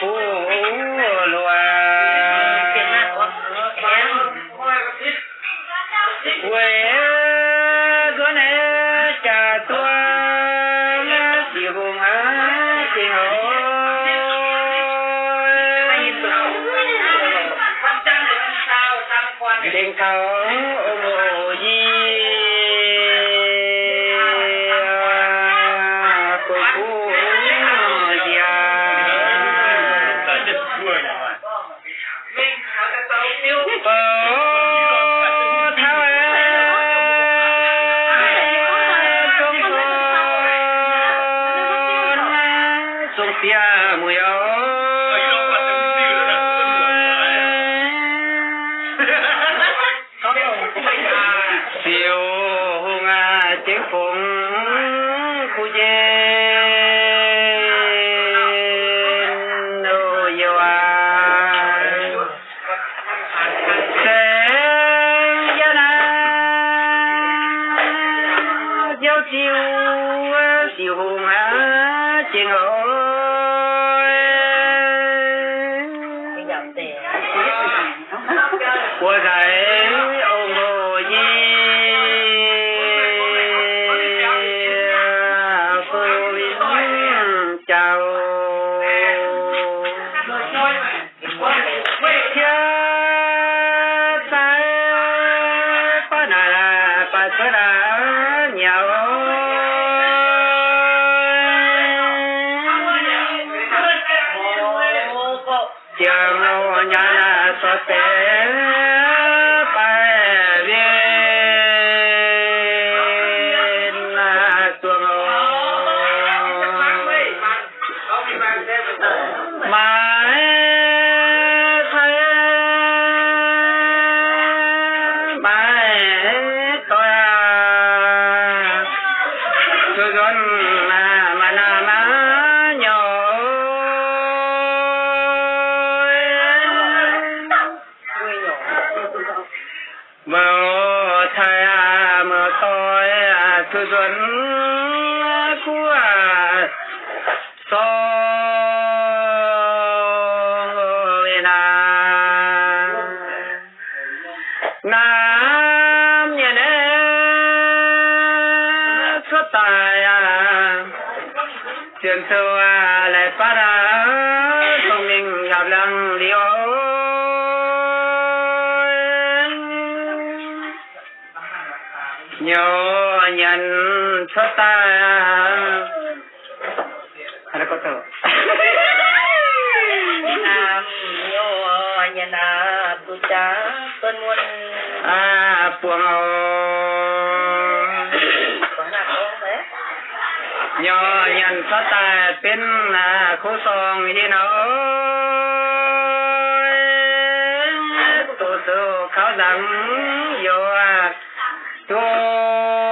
Buv luoqc, weic nzuonx jaax duqv sic hungh aqv, gengh oix tengx taux ong-oc yie bun kuv nziaauc. Taux zong zong bieqc mueic oc. Siouc hungh aac, zengx fongc kuv jien, o youh aac. Saeng yaac naaiv ziouc ziux sic hungh aac, gengh oix buo nzaaix ong-oc yie, fu win jauv. Jiex daaih baav naaic baac cuotv aqv nyauv. Jangx nyanc sortv deix baaih win zuangx oc. Maiv cai maiv doic aac, zuqc nzuonx maiv naaic maiv nyauv. Muoz-cai aac, muoz-doic aac, zuqc nzuonx guoqv sorng weic naaic. Naamh mienh aeqv, cuotv daaih aac, zienx zoux aac, laaix fatv aac, dongh mingh yaac laangh liuz oc. Nyouz nyanc cuotv daaih aac, aav, buangh oc. Nyouz nyanc cuotv daaih benx kuv sorng hin oc. Doqc zoux kaux nzaangc youz duqv